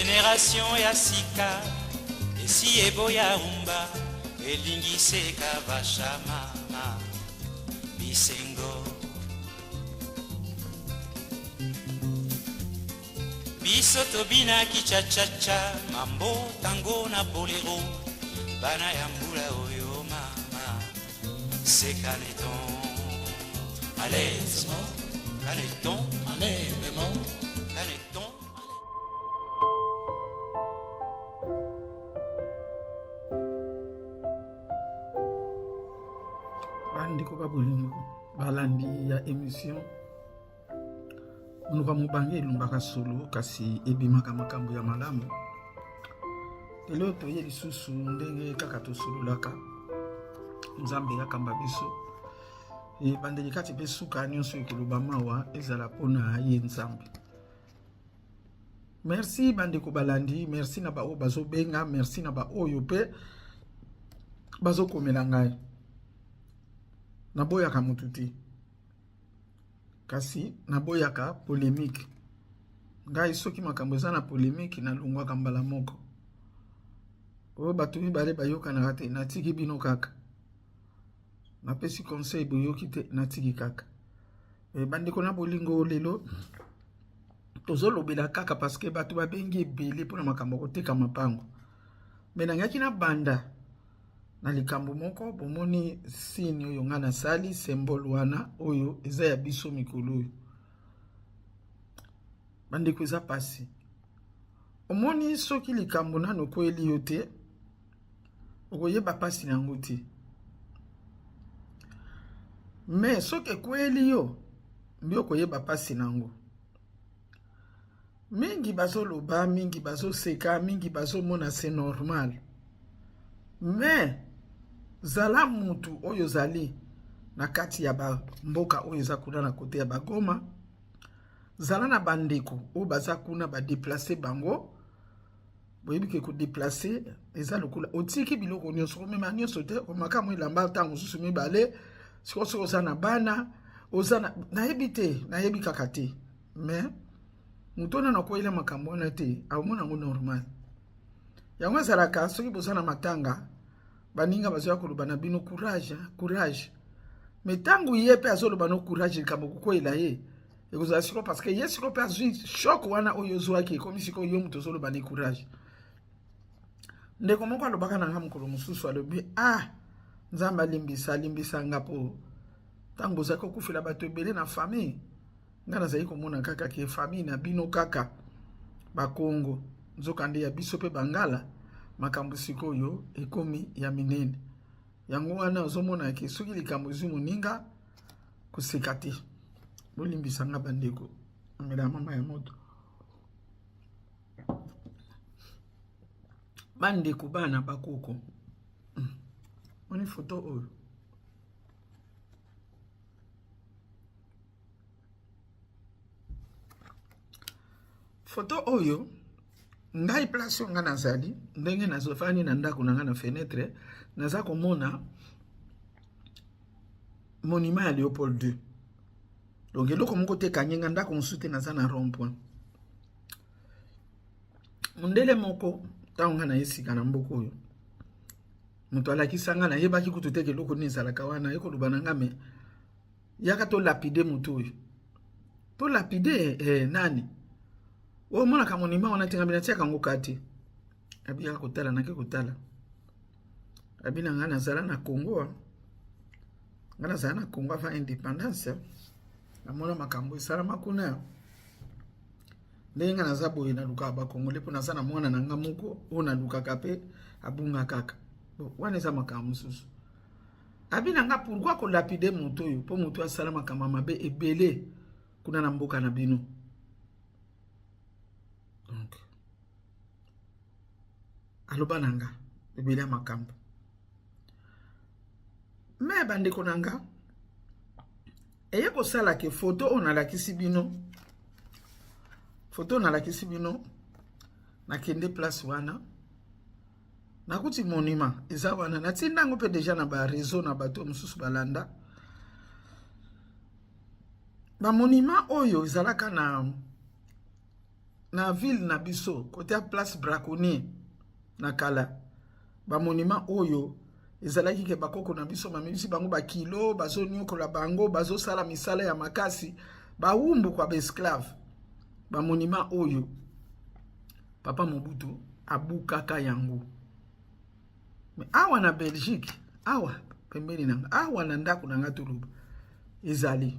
Generation ya sika esi eboya rumba elingi seka vasha mama bisengo. Biso tobinaki cha-cha-cha mambo tango na bolero bana ya mbula oyo mama sekaneton allez caneton Allez, caneton. Bandeko ba bolingo balandi ya émission Monoko ya mobange elumbaka solo kasi ebimaka makambo ya malamu. Lelo toye lisusu ndenge kaka tosololaka. Nzambe akamba biso. Ebandeli kati mpe suka nyonso ekoloba mawa ezala mpo na ye Nzambe. Merci bandeko balandi, merci na baoyo bazobenga, merci na baoyo mpe bazokomela ngai. Naboyaka motu te. Kasi naboyaka polemique. Ngai soki makambo eza na polemique nalongwaka mbala moko. Oyo bato mibale bayokanaka te, natiki bino kaka. Napesi conseil boyoki te, natiki kaka. E, bandeko na bolingo lelo tozolobela kaka parce que bato babengi ebele mpona makambo ya koteka mapango. Me nangaki nabanda na likambo moko bomoni signe oyo ngai nasali symbole wana oyo eza ya biso mikolo oyo bandeko eza pasi omoni soki likambo nano ekweli yo te okoyeba pasi na yango te me soki ekweli yo nde okoyeba pasi na yango Mingi bazoloba, mingi bazoseka, mingi bazomona c'est normal. Mais zala mutu oyo ozali na kati ya ba mboka oyo eza kuna na kote ya bagoma, zala na bandeko oyo baza kuna ba déplacer bango. Boyebi ke ko déplacer eza lokola otiki biloko nyonso, komema nyonso te, komaka mwa elamba ntango mosusu mibale, sikoyo soki oza na bana, oza na nayebi te, nayebi kaka te. Mais moto wana nakweyela makambo wana te, akomona yango normal. Yango ezalaka soki boza na matanga, baninga bazoya koloba na bino courage, courage. Mais ntango ye mpe azoloba no courage, likambo kokweyela ye ekozala sikoyo, parce que ye sikoyo mpe azwi choc wana oyo ozwaki, ekomi sikoyo yo moto ozoloba ne courage. Ndeko moko alobaka na nga mokolo mosusu, alobi ah, Nzambe alimbisa, alimbisa nga mpo ntango bozalaki kokufela bato ebele na famille, nga nazali komona kaka ke famille na bino kaka bakongo, nzokande ya biso mpe bangala makambo sikoyo ekomi ya minene. Yango wana ozomona ke soki likambo ezwi moninga koseka te. Bolimbisa nga bandeko, amela mama ya moto. Bandeko bana bakoko, moni foto oyo foto oyo ngai place oyo ngai nazali ndenge nazofandi na ndako na ngai na fenetre naza komona monument ya Leopold II. Donc eloko moko te ekangi ngai ndako mosusu te, naza na rond point. Mondele moko ntango ngai naye sika na mboka oyo, moto alakisa ngai, nayebaki kutu te eloko nini ezalaka wana, ye koloba na ngai me yaka tolapide moto oyo, tolapide eh, nani oyo omonaka monument wana te, ngai natiaka yango kati abiyaka kotala, nake kotala abi na ngai nazala na Congo, ngai nazala na Congo avant indépendance, namona makambo esalama kuna. Ndenge ngai naza boye nalukaka bakongole mpo naza na mwana na ngai moko oyo nalukaka mpe abunga kaka. Bon, wana eza makambo mosusu. Abi na nga pourquoi kolapide moto oyo mpo moto asala makambo mabe ebele kuna na mboka na bino. Donc aloba na nga ebele ya makambo. Me bandeko na nga eye kosala ke foto oyo nalakisi bino, foto oyo nalakisi bino, nakende place wana nakuti monument eza wana, natinda yango mpe deja na ba réseau na bato mosusu balanda ba monument oyo ezalaka na. Na ville na biso kote ya place Braconnier na kala, ba monument oyo ezalaki ke bakoko na biso bamemisi bango bakilo, bazoniokola bango, bazosala misala ya makasi, bawumbu kwa baesclave. Ba monument oyo Papa Mobutu abukaka yango. Mais awa na Belgique, awa pembeni na nga, awa na ndako na nga toloba ezali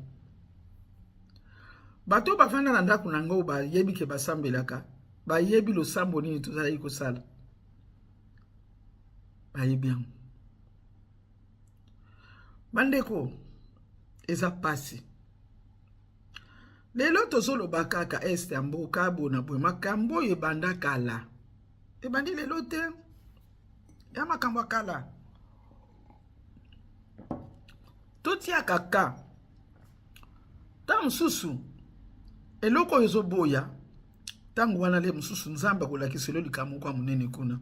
bato bafanda na ndako na nga oyo bayebi ke basambelaka, bayebi losambo nini tozalaki kosala, bayebi yango. Bandeko, eza pasi. Lelo tozoloba kaka este ya mboka bona boye, makambo oyo ebanda kala, ebandi lelo te, ya makambo ya kala. Totiaka ka ntango mosusu eloko oyo ezoboya ntango wana le mosusu Nzambe akolakisa elo likambo moko ya monene kuna.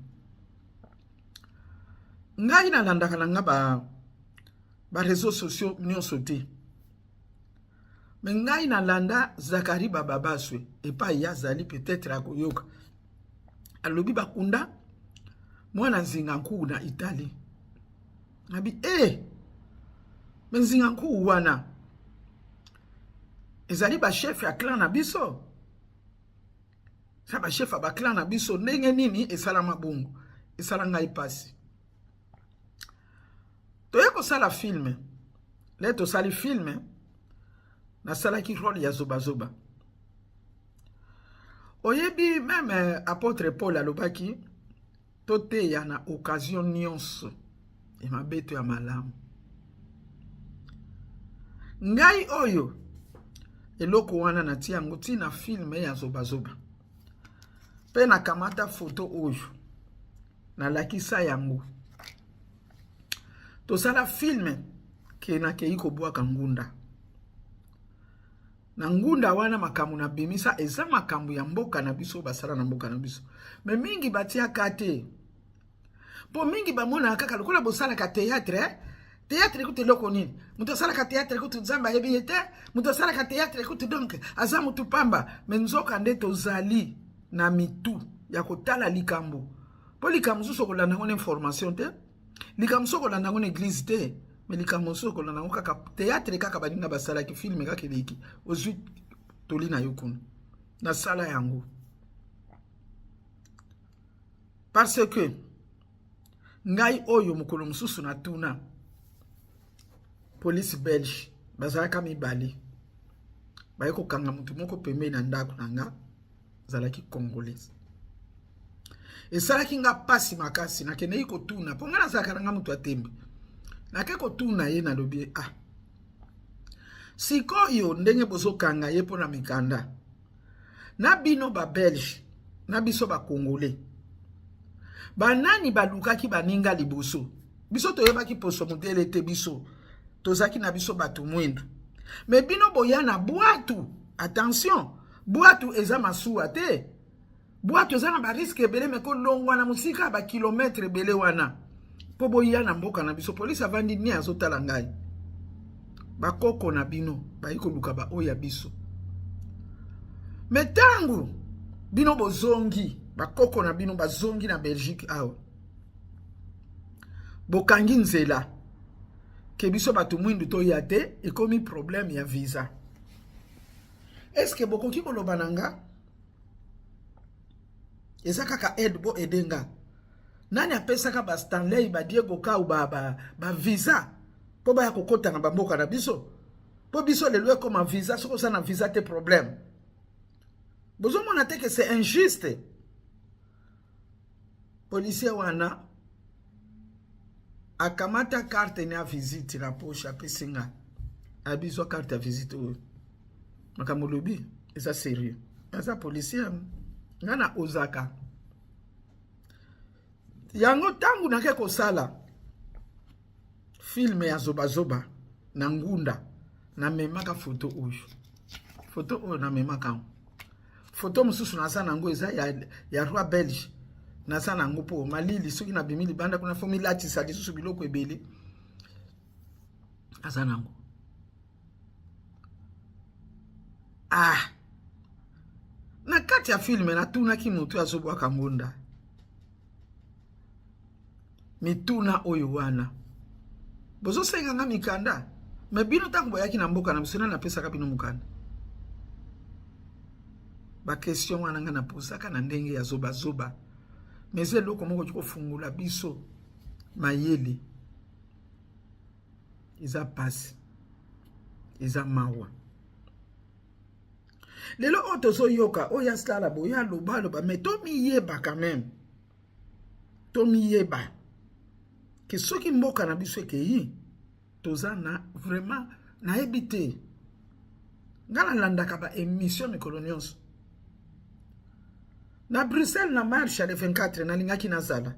Ngai nalandaka na nga ba réseaux sociaux nyonso te, me ngai nalanda Zakari Bababaswe epai ye azali, peut-être akoyoka. Alobi bakunda mwana Nzinga Nkuwu na Italie. Nabi me Nzinga Nkuwu wana ezali bachef ya clan na biso, eza bachef ya baclan na biso. Ndenge nini esalama bongo? Esala ngai mpasi. Toye kosala film, le tosali film, nasalaki role ya zobazoba. Oyebi, même apôtre Paul alobaki toteya na occasion nyonso ya mabe to ya malamu. Ngai oyo eloko wana natia yango ntina film ya zobazoba, mpe nakamata foto oyo nalakisa yango. Tosala film ke nakei kobwaka ngunda na ngunda wana. Makambo na bimisa eza makambo ya mboka na biso, basala na mboka na biso, me mingi batiaka te, mpo mingi bamonaka kaka lokola bosalaka théâtre, eh? Théâtre ekuti eloko nini? Moto asalaka théâtre ekuti Nzambe ayebi ye te. Moto asalaka théâtre ekuti donc aza motu pamba. Me nzoka nde tozali na mitu ya kotala likambo, mpo likambo mosusu okolanda yango na information te, likambo mosusu okolanda yango na église te, me likambo mosusu okolanda yango kaka théâtre, kaka baninga basalaki film, kaka eleki, ozwi toli na yo kuna. Nasala yango parce que ngai oyo mokolo mosusu natuna police belge, bazalaka mibale, baye kokanga motu moko pembeni na ndako na nga, azalaki Congolais. Esalaki nga mpasi makasi. Nakendeki kotuna, mpo nga nazalaka na nga moto ya tembe. Nake kotuna ye, nalobi: "Ah, sikoyo ndenge bozokanga ye mpo na mikanda na bino babelge na biso bacongolais, banani balukaki baninga liboso? Biso toyebaki poso modele te, biso tozalaki na biso bato mwindu, me bino boya na bwatu. Attention, bwatu eza masuwa te, bwatu eza na barisque ebele, me kolongwa na mosika ya bakilometre ebele wana mpo boya na mboka na biso." Polisi avandi nie, azotala ngai. "Bakoko na bino bayi koluka baoyo ya biso, me ntango bino bozongi, bakoko na bino bazongi na Belgique awa, bokangi nzela ke biso bato mwindu toya te, ekomi problème ya visa. Est-ce bokoki koloba na nga eza kaka aide bo aide nga? Nani apesaka baStanley, baDiego Cão bavisa ba mpo baya kokɔta na bamboka na biso? Mpo biso lelo ekoma visa, soki oza na visa te, problème. Bozomona te ke c'est injuste?" Policier wana akamata carte ne ya visite na poche, apesi nga, abizwa carte ya visite oyo. "Makambo olobi eza sérieux." Aza policier, nga na ozaka yango. Ntango nake kosala film ya zobazoba na ngunda, namemaka foto oyo. Foto oyo namemaka yango. Foto mosusu naza nango eza ya roi belge. Naza nango mpo malili, soki nabimi libanda kuna, fo milatisa lisusu biloko ebele. Aza nango. Ah, na kati ya filme natunaki moto azobwaka ngunda mituna oyo wana bozosenga nga mikanda me bino ntango boyaki na mboka na biso nani apesaka bino mokanda? Baquestion wana nga napozaka na ndenge ya zobazoba, me eza eloko moko okoki kofungola biso mayele. Eza pasi, eza mawa. Lelo oyo tozoyoka oyo asala boye, aloba aloba, me tomiyeba quand même, tomiyeba ke soki mboka na biso ekei, toza na vraiment, nayebi te. Nga nalandaka baémission mikolo nyonso na Bruxelles, na marche ya le 24 nalingaki nazala,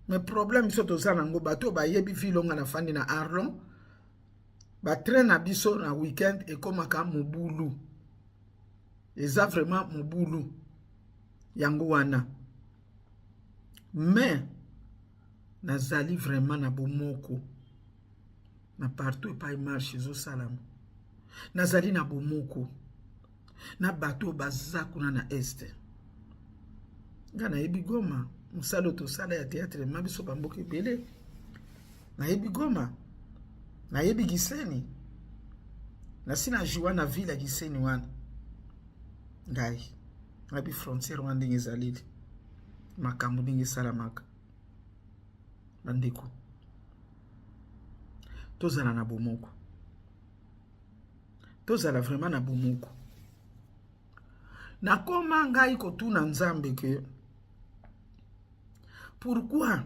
mais problème biso toza nango, bato oyo bayebi ville nga nafandi na Arlon, batrain na biso na weekend ekomaka mobulu, eza vraiment mobulu yango wana. Mais nazali vraiment na bomoko na partout epai marche ezosalama. Nazali na bomoko na bato oyo baza kuna na Est. Nga nayebi Goma, mosala oyo tosala ya théâtre ma biso bamboka ebele. Nayebi Goma, nayebi Gisenyi, nasi na joua na ville ya Gisenyi wana. Ngai nayebi frontière wana ndenge ezaleli, makambo ndenge esalamaka. Bandeko, tozala na bomoko, tozala vraiment na bomoko. Nakoma ngai kotuna Nzambe ke pourquoi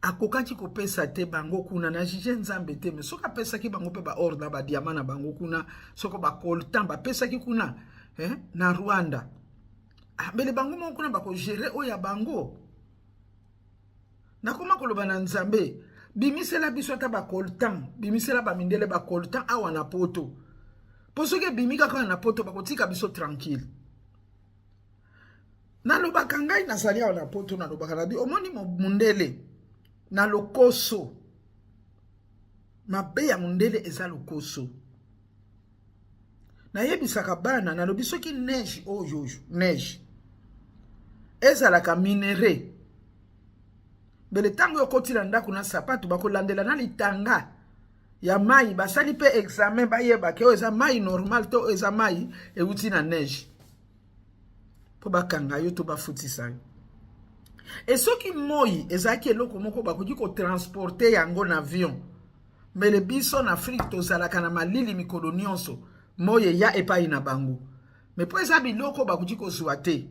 akokaki kopesa te bango kuna. Na juge Nzambe te, me soki apesaki bango mpe baor na badiamant na bango kuna, soko bacoltan bapesaki kuna, eh, na Rwanda, ah, mbele bango moko kuna bakogérer oyo ya bango. Nakoma koloba na Nzambe: bimisela biso ata bacoltan, bimisela bamindele bacoltan awa na Poto, mpo soki ebimi kaka na Poto, bakotika biso tranquille. Nalobaka, ngai nazali awa na Poto, nalobaka na bi omoni mundele na lokoso mabe ya mundele eza lokoso. Nayebisaka bana, nalobi soki neige oyo oyo neige ezalaka minerai, mbele ntango okoti na ndako na sapatu, bakolandela na litanga ya mai, basali mpe examen, bayebake oyo eza mai normal to oyo eza mai euti na neige, mpo bakanga yo to bafutisa yo. E soki moi ezalaki eloko moko bakoki kotransporter yango na avion, mbele biso na Afrique tozalaka na malili mikolo nyonso, moi eya epai na bango. Me mpo eza biloko bakoki kozwa te,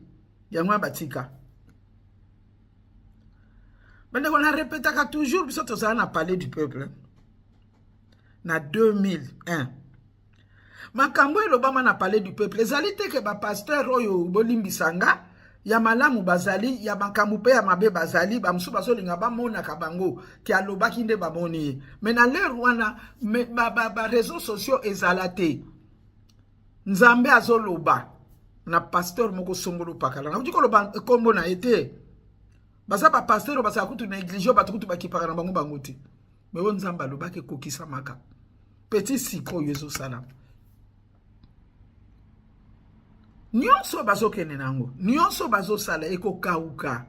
yango ya batika. Bandeko, na répétaka toujours, biso tozala na Palais du Peuple na 2001. Makambo elobama na Palais du Peuple ezali te ke bapasteur oyo, bolimbisa nga, ya malamu bazali, ya makambo mpe ya mabe bazali. Bamosusu bazolinga bamonaka bango ke alobaki nde bamoni ye. Me na l'heure wana baréseau sociaux ezala te. Nzambe azoloba na pasteur moko songolo pakala, nakoki koloba nkombo na ye te. Baza bapasteur oyo bazala kutu na église oyo bato kutu bakipaka na bango bango te. Me oyo Nzambe alobaki ekokisamaka petit. Sikoyo ezosalama nyonso bazokende na yango, nyonso bazosala ekokauka.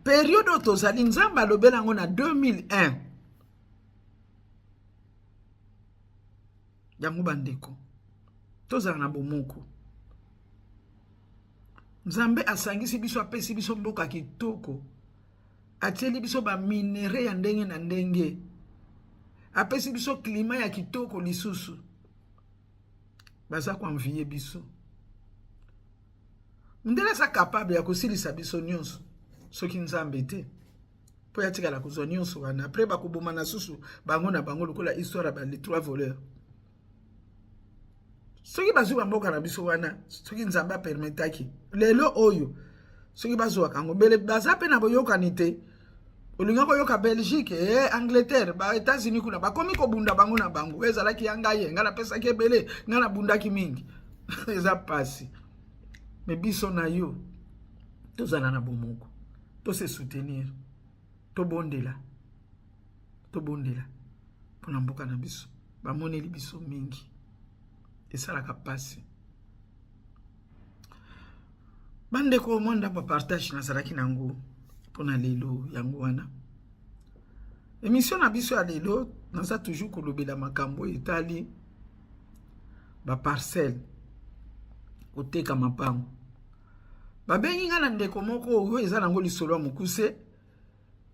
Période oyo tozali, Nzambe alobela yango na 2001. Yango bandeko, tozala na bomoko. Nzambe asangisi biso, apesi biso mboka kitoko, atieli biso baminerais ya ndenge na ndenge, apesi biso climat ya kitoko. Lisusu baza koenvier biso. Ndele aza capable ya kosilisa biso nyonso soki Nzambe te, mpo ya tikala kozwa nyonso wana. Après bakoboma na susu bango na bango, lokola histoire ya ba trois voleurs. Soki bazwi bamboka na biso wana, soki Nzambe apermettaki lelo oyo, soki bazwaka yango, mbele baza mpe na boyokani te. Olinga koyoka Belgique, Angleterre, ba États-Unis kuna bakomi kobunda bango na bango. Ezalaki ya ngai ye, ngai napesaki ebele, ngai nabundaki mingi. Eza pasi. Me biso na yo tozala na bomoko, tose soutenir, tobondela, tobondela mpona mboka na biso. Bamoneli biso mingi, esalaka pasi. Bandeko, mwa ndambo ya partage nazalaki na yango mpona lelo yango wana. Émission na biso ya lelo, naza toujours kolobela makambo etali baparcelle, koteka mapango. Babengi nga na ndeko moko oyo eza nango lisolo ya mokuse.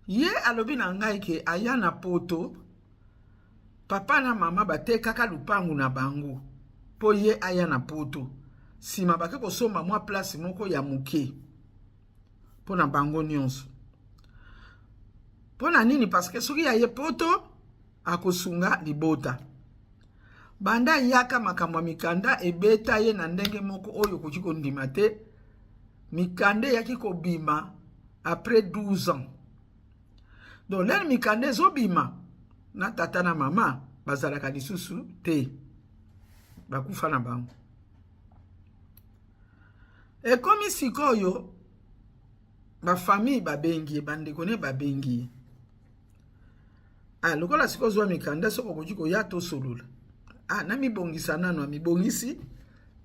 Ye alobi na ngai ke aya na Poto, papa na mama batekaka lupangu na bango mpo ye aya na Poto. Nsima bake kosomba mwa place moko ya moke mpo na bango nyonso. Mpo na nini? Parce que soki aye Poto, akosunga libota. Banda ayaka, makambo ya mikanda ebeta ye na ndenge moko oyo okoki kondima te. Mikanda eyaki kobima après 12 ans. Donc lere mikanda ezobima, na tata na mama bazalaka lisusu te, bakufa na bango. Ekomi sikoyo bafamille babengi ye, bandeko ne babengi ye. Ah, lokola sikoyo ozwa mikanda, soki okoki koya tosolola. Ah, namibongisa nano. Amibongisi,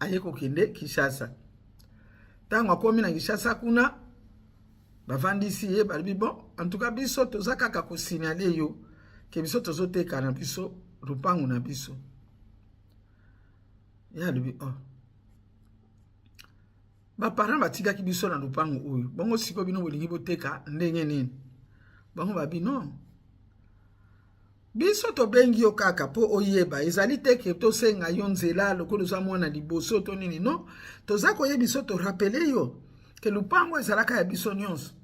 aye kokende Kinshasa. Ntango akomi na Kinshasa kuna, bavandisi ye, balobi: "Bon, en tout cas biso toza kaka kosignaler yo ke biso tozoteka na biso lupangu na biso." Ye alobi: "Oh, baparent batikaki biso na lupangu oyo, bongo sikoyo bino bolingi boteka ndenge nini?" Bango babi: "Non, biso tobengi yo kaka mpo oyeba, ezali te ke tosenga yo nzela lokola oza mwana liboso to nini. Non, toza koyebi biso, torappeler yo ke lupango ezalaka ya biso nyonso,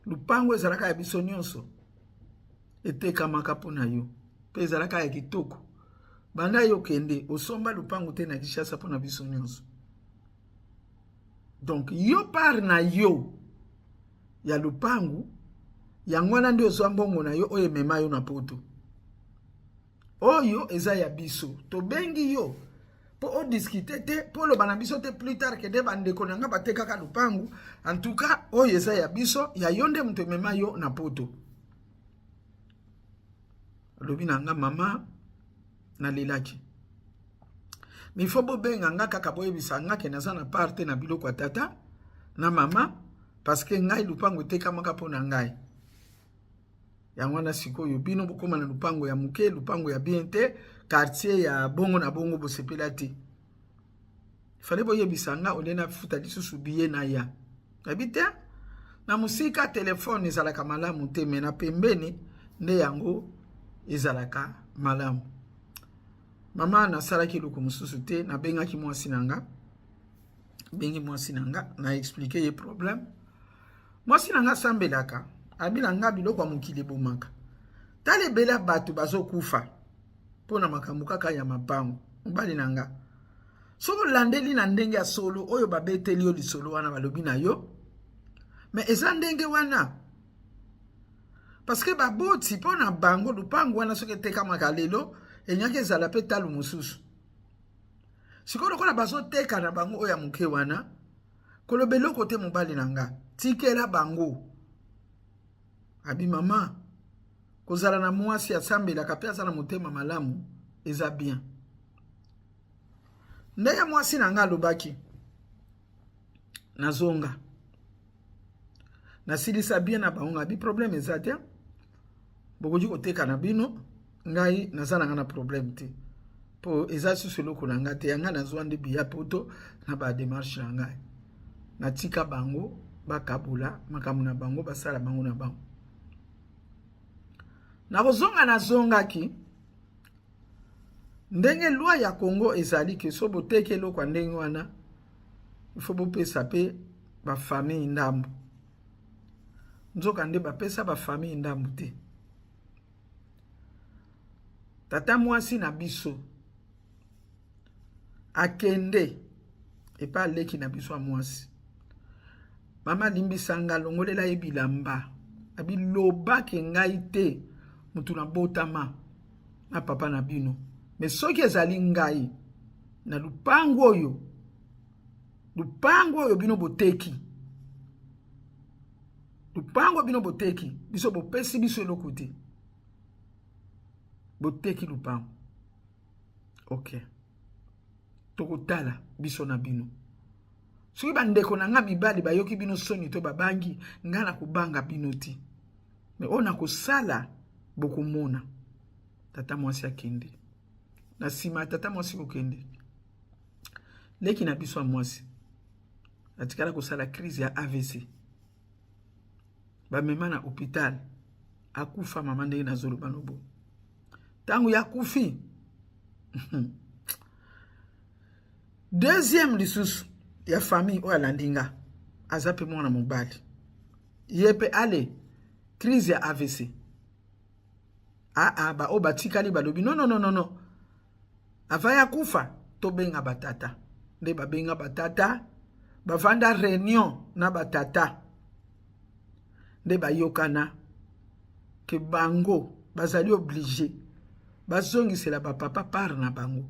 lupango ezalaka ya biso nyonso, etekamaka mpo na yo mpe ezalaka ya kitoko. Banda yo okende, osomba lupango te na Kinshasa mpo na biso nyonso. Donc yo, part na yo ya lupangu yango wana nde ozwa mbongo na yo oyo emema yo na Poto. Oyo eza ya biso. Tobengi yo mpo odiscuter te, mpo oloba na biso te plus tard ke nde bandeko na nga batekaka lupangu. En tout cas oyo eza ya biso, ya yo nde moto emema yo na Poto." Alobi na nga: "Mama, nalelaki, mais il faut bobenga nga kaka, boyebisa nga ke naza na part te na biloko ya tata na mama, parce que ngai lupango etekamaka mpo na ngai. Yango wana sikoyo bino bokóma na lupango ya moke, lupango ya bien te, quartier ya bongo na bongo, bosepela te. Fallait boyebisa nga olie nafuta lisusu billet na ya nayebi te na mosika. Telefone ezalaka malamu te, mais na pembeni nde yango ezalaka malamu." Mama, nasalaki eloko mosusu te, nabengaki mwasi na nga. Bengi mwasi na nga, na expliquer ye problème. Mwasi na nga asambelaka, abi na nga: "Biloko ya mokili ebomaka. Tala ebele ya bato bazokufa mpo na makambo kaka ya mapango. Mobali na nga, soki olandeli na ndenge ya solo oyo babeteli yo lisolo wana, balobi na yo, mais eza ndenge wana parce que baboti mpo na bango lupango wana soki etekamaka lelo, enyaki ezala mpe talo mosusu. Sikoyo lokola bazoteka na bango oyo ya moke wana, koloba eloko te. Mobali na nga, tikela bango." Abi: "Mama, kozala na mwasi asambelaka mpe aza na motema malamu eza bien." Ndenge mwasi na nga alobaki, nazonga, nasilisa bien na bango. Abi: "Problème eza te, bokoki koteka na bino, ngai naza na nga na problème te, mpo eza susu eloko na ngai te. Ya ngai nazwa nde biya Poto na badémarche na ngai." Natika bango bakabula makambo na bango, basala bango na bango. Nakozonga, nazongaki. Ndenge loi ya Congo ezali ke so boteki eloko ya ndenge wana, ifo bopesa mpe bafamille ndambo. Nzoka nde bapesa bafamille ndambo te. Tata mwasi na biso akende epa aleki na biso ya mwasi: "Mama, alimbisa nga, longolela ye bilamba." Abilobaki: "Ngai te motu nabotama na papa na bino, mais soki ezali ngai na lupango oyo, lupango oyo bino boteki, lupango bino boteki, biso bopesi biso eloko te. Boteki lupango, ok, tokotala biso na bino." Soki bandeko na nga mibali bayoki bino soni to babangi nga, na kobanga bino te, mais oyo nakosala bokomona. Tata mwasi akende. Na nsima ya tata mwasi kokende, leki na biso ya mwasi atikala kosala crise ya AVC, bamema na hôpital, akufa. Mama, ndenge nazoloba no boye, ntango ya akufi, deuxième lisusu ya famille oyo alandi nga aza mpe mwana mobali, ye mpe ale crise ya AVC. Aa, baoyo batikali balobi: "Non, non, non, non, avant ya kufa, tobenga batata." Nde babenga batata, bavanda réunion na batata, nde bayokana ke bango bazali obligé bazongisela bapapa part na bango.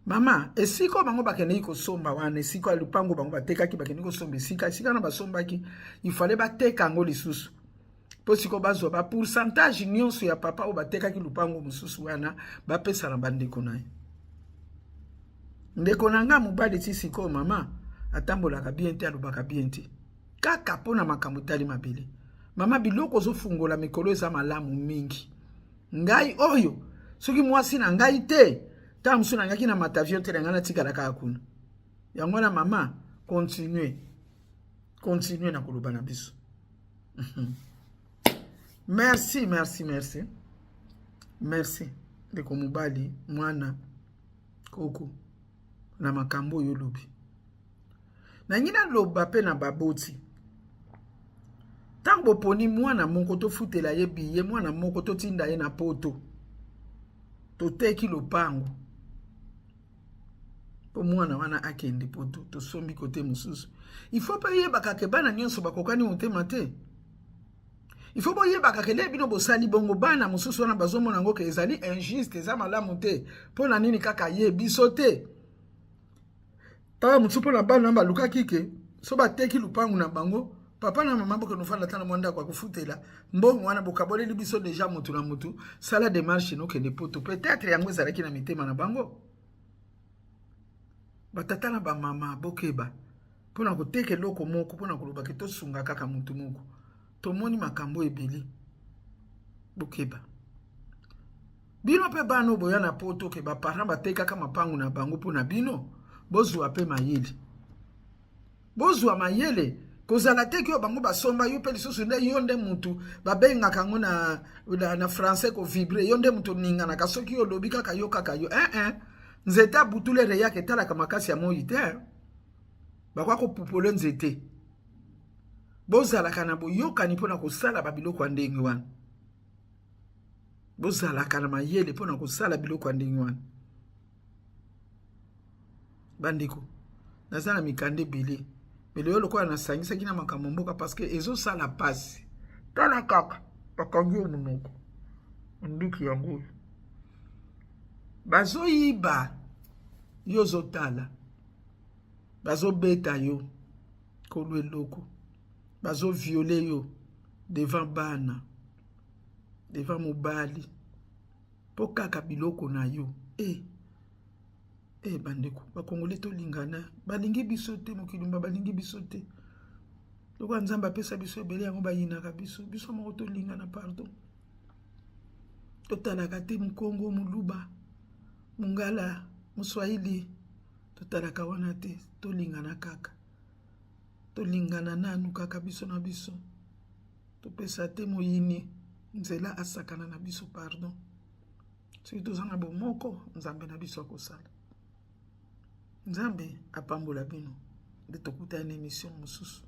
Mama, esika oyo bango bakendeki kosomba wana, esika ya lupango bango batekaki, bakendeki kosomba esika wana basombaki, ifale bateka yango lisusu mpo sikoyo bazwa bapourcentage nyonso ya papa oyo batekaki lupango mosusu wana, bapesa na bandeko na ye. Ndeko na nga mobali ti sikoyo, mama, atambolaka bien te, alobaka bien te, kaka mpo na makambo etali mabele. Mama, biloko ozofungola mikolo eza malamu mingi. Ngai oyo, soki mwasi na ngai te, ntango mosusu nangaki na mata avion te, na ngai natikala kaka kuna. Yango wana, mama, continue, continue na koloba na biso. Merci, merci, merci, merci, ndeko mobali, mwana koko, na makambo oyo olobi. Nangi naloba mpe na baboti: ntango boponi mwana moko, tofutela ye biye, mwana moko totinda ye na Poto, toteki lopango mpo mwana wana akende Poto, tosombi kote mosusu, il faut mpe yebaka ke bana nyonso bakokani motema te. Il faut boyebaka ke nde bino bosali bongo, bana mosusu wana bazomona yango ke ezali injuste, eza malamu te. Mpo na nini kaka ye, biso te? Tala mosusu, mpo na bana balukaki ke so bateki lupangu na bango, papa na mama bokende ofanda ata na mwa ndako ya kofutela, mbongo wana bokaboleli biso déjà, motu na motu sala démarche nokende Poto. Peut-être yango ezalaki na mitema na bango. Batata na bamama, bokeba mpona koteka eloko moko mpona koloba ke tosunga kaka motu moko. Tomoni makambo ebele, bokeba. Bino mpe bana oyo boya na Poto, ke baparent batekaka mapangu na bango mpona bino, bozwa mpe mayele, bozwa mayele. Kozala te ki oyo bango basomba, yo mpe lisusu nde yo nde mutu babengaka yango na français kovibrer, yo nde mutu oninganaka soki olobi kaka yo, kaka yo. Eh, eh. Nzete abutulere yaka etalaka makasi ya moi te, bakoka kopupole nzete. Bozalaka na boyokani mpona kosala babiloko ya ndenge wana, bozalaka na mayele mpona kosala biloko ya ndenge wana. Bandeko, naza na mikanda ebele, mais lelo lokola nasangisaki na makambo mboka, parce que ezosala mpasi. Tala kaka, bakangi yo monoko, nduki yango oyo bazoyiba yo, ozotala bazobeta yo kolo eloko, bazovioler yo devant bana, devant mobali, mpo kaka biloko na yo. E e, bandeko bakongole, tolingana. Balingi biso te, mokili mba balingi biso te. Lokola Nzambe apesa biso ebele, yango bayinaka biso. Biso moko tolingana, pardon. Totalaka te Mokongo, Moluba, Mongala, Moswahili, totalaka wana te. Tolingana kaka, tolingana nanu kaka biso na biso. Topesa te moyini nzela asakana na biso, pardon. Soki toza na bomoko, Nzambe na biso akosala. Nzambe apambola bino. Nde tokutani na émission mosusu.